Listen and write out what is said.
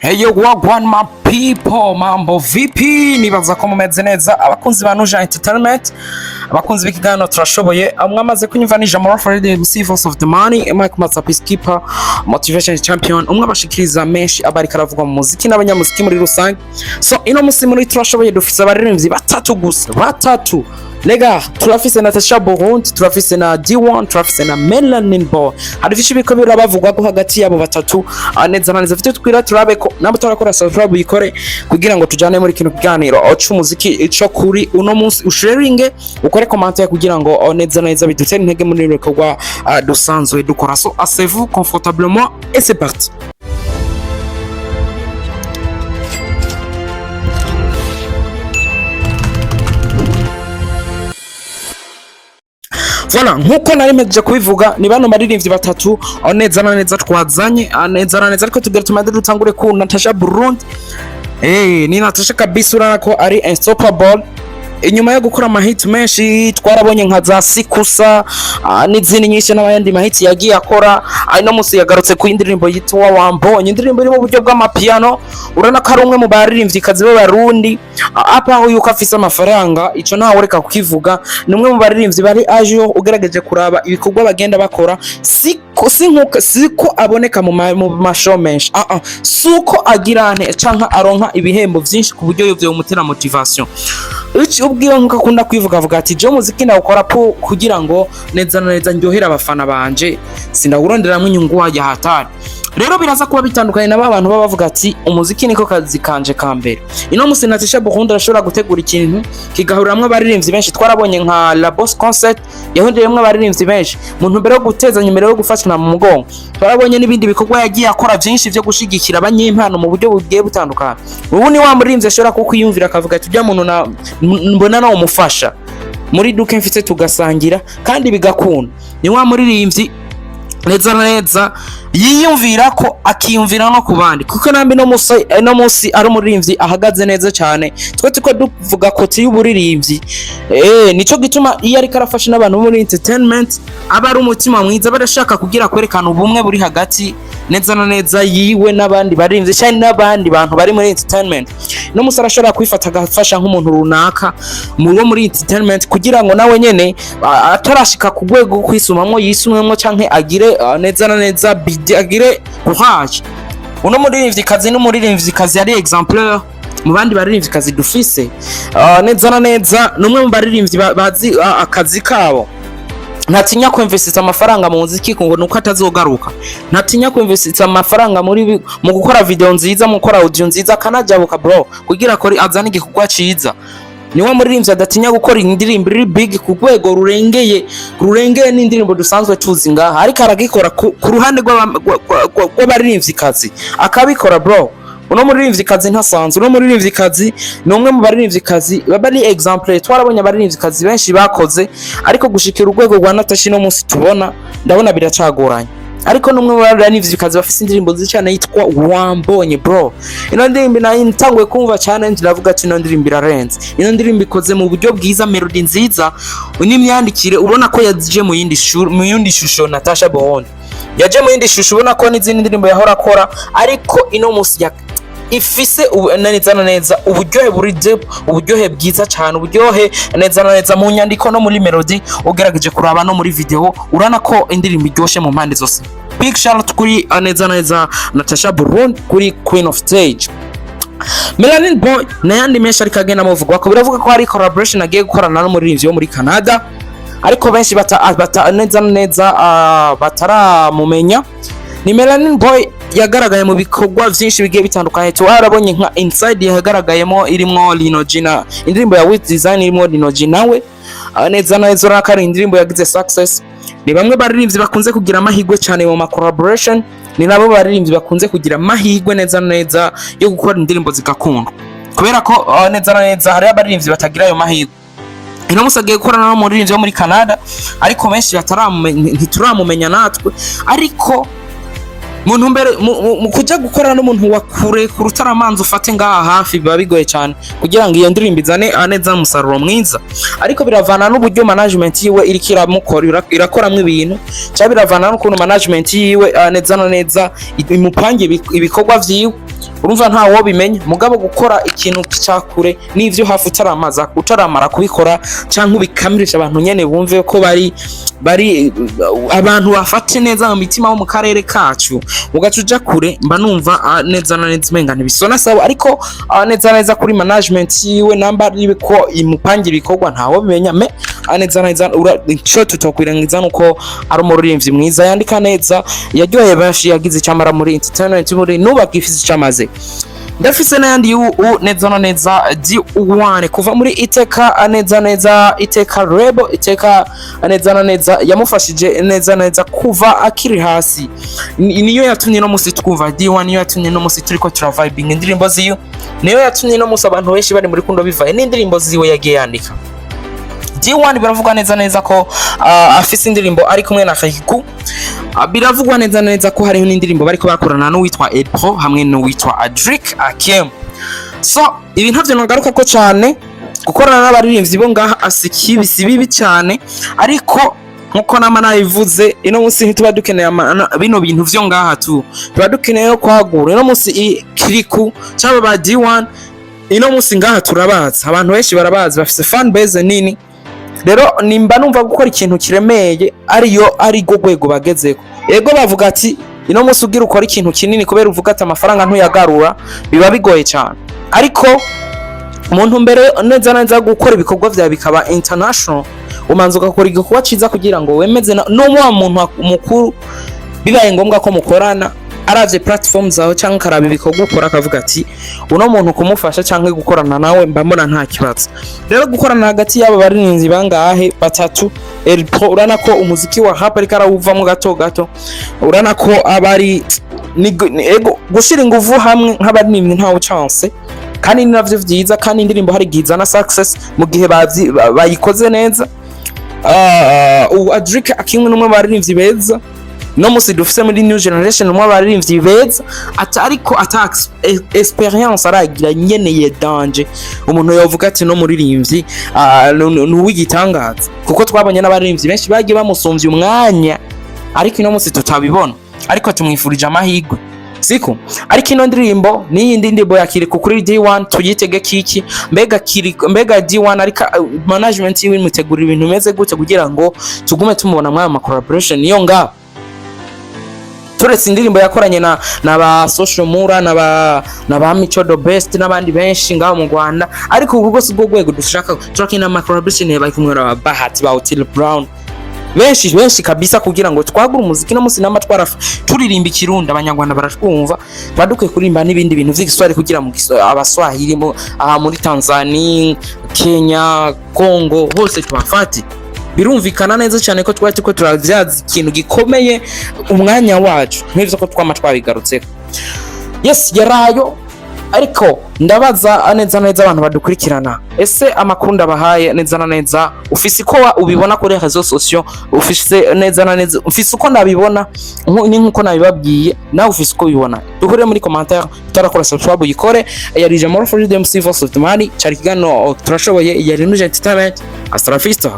Hey yo, wagwan my people, mambo vipi? Nibaza ko mumeze neza, abakunzi ba Nuja Entertainment, abakunzi b'ikiganiro turashoboye. Mwamaze kunyumva, ni Jamara Fred, MC Voice of the Money, Mike Matsa Peacekeeper, Motivation Champion, umwe abashikiriza menshi aba ariko aravuga mu muziki n'abanyamuziki muri rusange. So ino musi muri turashoboye dufise abaririmbyi batatu gusa, batatu. Lega turafise Natasha Burundi, turafise na D1, turafise na Melanin Boy. Hari vyinshi biriko birabavugwa ko hagati yabo batatu, neza na neza. Vyo twira turabe ko nabo turakora subscribe, uyikore kugira ngo tujane muri kino kiganiro c'umuziki co kuri uno munsi, usharinge, ukore commentaire kugira ngo neza na neza bidutere intege muri bino bikorwa dusanzwe dukora. So asseyez-vous confortablement et c'est parti. Voilà, nkuko nari mpejeje kubivuga, ni bano baririmbyi batatu aho neza na neza twazanye, neza na neza. Ariko tugira tumaze dutangure ku Natasha Burundi. Ni Natasha kabisa, urabona ko ari unstoppable. Inyuma yo gukora amahiti menshi twarabonye nka za Sikusa, n'izindi nyinshi n'ayandi mahiti yagiye akora, ari no munsi yagarutse ku indirimbo yitwa Wambonye, indirimbo iri mu buryo bw'amapiano. Urabona ko ari umwe mu baririmvyikazi b'Abarundi, apa aho yuko afise amafaranga, ico ntawe reka kukivuga. Ni umwe mu baririmbyi bari aje, ugerageje kuraba ibikorwa bagenda bakora, siko si nkuko siko aboneka mu mashow menshi, suko agira ante canke aronka ibihembo vyinshi ku buryo yovyo bimutera motivation. Ici ubwiwe nkuko akunda kwivuga, avuga ati: "Je muziki ndawukora po kugira ngo neza na neza ndyohere abafana banje, sindawuronderamwo inyungu ya hatari." Rero biraza kuba bitandukanye na ba bantu baba bavuga ati: "Umuziki niko kazi kanje ka mbere." Ino musi Natasha Burundi arashobora gutegura ikintu kigahuriramwo abaririmbyi benshi. Twarabonye nka La Boss Concert yahuriyemwo abaririmbyi benshi mu ntumbero yo gutezanya imbere, yo gufatana mu mugongo. Twarabonye n'ibindi bikorwa yagiye akora byinshi byo gushigikira abanyempano mu buryo bugiye butandukanye. Ubu ni wa muririmbyi ashobora kukwiyumvira akavuga ati: "Ujya muntu na mbona nawe umufasha muri duke mfite, tugasangira kandi bigakunda." Ni wa muririmbyi neza na neza yiyumvira ko akiyumvira no ku bandi, kuko nambi no munsi ari umuririmbyi ahagaze neza cyane. Twe tuko duvuga côté y'uburirimbyi, nico gituma iyo ariko arafasha n'abantu bo muri entertainment aba ari umutima mwiza, aba arashaka kugira kwerekana ubumwe buri hagati neza na neza yiwe n'abandi baririmbyi cyane n'abandi bantu bari muri entertainment. No musi arashobora kwifata agafasha nk'umuntu runaka mu wo muri entertainment kugira ngo nawe nyene atarashika ku rwego rwo kwisumamwo yisumwemwo, canke agire neza na neza bidi agire courage. Uno muririmvyikazi n'umuririmvyikazi yari exemplaire mu bandi baririmvyikazi dufise. Neza na neza ni umwe mu baririmbyi bazi akazi kabo. Ntatinya kwinvestisa amafaranga mu muziki ngo nuko atazogaruka, ntatinya kwinvestisa amafaranga mu gukora video nziza, mu gukora audio nziza, akanajabuka bro kugira akore azane igikorwa ciza. Niwe muririmbyi adatinya gukora indirimbo iri big ku rwego rurengeye n'indirimbo dusanzwe tuzi ngaha, ariko aragikora ku ruhande rw'abaririmvyikazi akabikora bro. Uno muririmvyikazi ntasanzwe, uno muririmvyikazi ni umwe mu baririmvyikazi baba ari exemple. Twarabonye abaririmvyikazi benshi bakoze, ariko gushikira urwego rwa Natasha ino munsi tubona, ndabona biracagoranye. Ariko n'umwe mu baririmvyikazi bafise indirimbo nziza cyane yitwa Wambonye bro. Ino ndirimbo nayo ntanguye kumva cyane, ndavuga ati: "Ino ndirimbo irarenze." Ino ndirimbo ikoze mu buryo bwiza, melody nziza n'imyandikire, ubona ko yaje mu yindi shusho. Natasha Burundi yaje mu yindi shusho, ubona ko n'izindi ndirimbo yahora akora, ariko ino munsi ya ifise neza na neza uburyohe buri deep, uburyohe bwiza cyane, uburyohe neza na neza mu nyandiko no muri melody. Ugerageje kuraba no muri video, urabona ko indirimbo iryoshe mu mpande zose. Big shout out kuri neza na neza Natasha Burundi, kuri Queen of Stage. Melanin Boy n'ayandi menshi ariko agenda amuvugwa ko, biravuga ko hari collaboration agiye gukorana n'umuririmbyi wo muri Canada, ariko benshi bata neza na neza bataramumenya. Ni Melanin Boy yagaragaye mu bikorwa byinshi bigiye bitandukanye. Twarabonye nka Inside yagaragayemo irimwo Lino G, na indirimbo ya Wiz Design irimwo Lino G nawe. Neza na neza urabona ko ari indirimbo yagize success. Ni bamwe baririmbyi bakunze kugira amahirwe cyane mu ma collaboration, ni nabo baririmbyi bakunze kugira amahirwe neza na neza yo gukora indirimbo zigakundwa, kubera ko neza na neza hariho abaririmbyi batagira ayo mahirwe. Ino musi agiye gukorana n'umuririmbyi wo muri Canada, ariko benshi ntituramumenya natwe. Ariko mu ntumbero mu kuja gukorana n'umuntu wa kure ku rutaramanza ufate ngaha hafi, biba bigoye cyane kugira ngo iyo ndirimbo izane neza umusaruro mwiza. Ariko biravana n'uburyo management yiwe iriko iramukora, irakoramwo ibintu, cyangwa biravana n'ukuntu management yiwe neza na neza imupange ibikorwa vyiwe. Urumva nta wo bimenya, mugabo gukora ikintu ca kure n'ivyo hafi utaramaza, utaramara kubikora canke ubikamirisha abantu nyene bumve ko bari abantu bafate neza mu mitima bo mu karere kacu, ugaca uja kure, mba numva neza na neza umenga ntibisona sawa. Ariko neza na neza kuri management yiwe, namba ari ko imupangira ibikorwa, ntawo bimenya. Mais neza na neza ico tutokwirengiza nuko ari umuririmbyi mwiza, yandika neza, yaryoheye benshi, yagize icamara muri entertainment, muri nubu gifise icamaze. Ndafise n'ayandi y'ubu neza na neza D1 kuva muri Iteka, neza neza Iteka Rebo, Iteka neza na neza yamufashije neza neza kuva akiri hasi. Niyo yatumye no musi twumva D1, niyo yatumye no musi turiko turavibing indirimbo ziyo, niyo yatumye no musi abantu benshi bari muri kundo bivaye n'indirimbo ziwe yagiye yandika. D1 biravugwa neza neza ko afise indirimbo ari kumwe na Fahiku. Biravugwa neza neza ko hariho n'indirimbo bariko bakorana n'uwitwa Edro hamwe n'uwitwa Adric Akem. So ibi ntavyo nagaruka ko cyane. Gukorana n'abaririmbyi bo ngaha asikibi si bibi cyane, ariko nkuko nama nabivuze, ino munsi ntituba dukeneye bino bintu vyo ngaha tu, tuba dukeneye no kwagura. Ino munsi Kiriku cyaba ba D1, ino munsi ngaha turabazi, abantu benshi barabazi, bafise fan base nini. Rero nimba numva gukora ikintu kiremeye ariyo ari rwo rwego bagezeko. Ego, bavuga ati ino munsi ugira ukora ikintu kinini, kubera uvuga ati amafaranga ntuyagarura, biba bigoye cyane. Ariko umuntu mbere neza neza gukora ibikorwa vyawe bikaba international, umanza ugakora igikorwa ciza kugira ngo wemeze no wa muntu mukuru bibaye ngombwa ko mukorana, aravye platform zawe cyangwa akaraba ibikorwa ukora, akavuga ati uno muntu kumufasha cyangwa gukorana nawe mba mbona nta kibazo. Rero gukorana hagati y'aba baririmbyi bangahe batatu, Elpro, urana ko umuziki wa rap ariko arawuvamo gato gato, urana ko aba ari ego gushira inguvu hamwe nk'abaririmbyi ntawe chance, kandi ni navyo vyiza. Kandi indirimbo hari igihe izana success mu gihe bayikoze neza. Ubu Adric akimwe n'umwe mu baririmbyi beza no musi dufise muri new generation, umwe abaririmbyi beza ata, ariko ata experience aragira nyeneye danger umuntu yovuga ati no muririmbyi ni uw'igitangaza, kuko twabonye n'abaririmbyi benshi bagiye bamusumvya umwanya, ariko ino musi tutabibona. Ariko tumwifurije amahirwe siko. Ariko ino ndirimbo n'iyindi ndirimbo ya Kiriku kuri D1 tuyitege kiki? Mbega Kiriku, mbega D1, ariko management yiwe imutegura ibintu bimeze gute kugira ngo tugume tumubona muri aya ma collaboration niyo ngaho, turetse indirimbo yakoranye na ba Social Mura na ba Mico the Best n'abandi benshi ngaho mu Rwanda? Ariko ubu bwose ubwo rwego dushaka, turakina ama collaboration bari kumwe na ba Bahati, ba Otile Brown, benshi benshi kabisa, kugira ngo twagure umuziki. No musi nama twara turirimba ikirundi, abanyarwanda baratwumva, tuba dukwiye kuririmba n'ibindi bintu vy'igiswahili kugira mu abaswahili mu aha muri Tanzania, Kenya, Congo hose tubafate. Birumvikana neza cyane ko twari turiko turavyaza ikintu gikomeye umwanya wacu, nk'ivyo ko twama twabigarutseko. Yes, yarayo. Ariko ndabaza neza neza abantu badukurikirana, ese amakuru ndabahaye neza na neza ufise uko ubibona kuri réseaux sociaux? Ufise neza na neza, ufise uko ndabibona, ni nkuko nabibabwiye, nawe ufise uko ubibona. Duhurire muri commentaire. Utarakora subscribe uyikore. Yari Jamoro for the MC Voice of the Money, cyari ikiganiro turashoboye, yari Nuje Entertainment. Hasta la vista.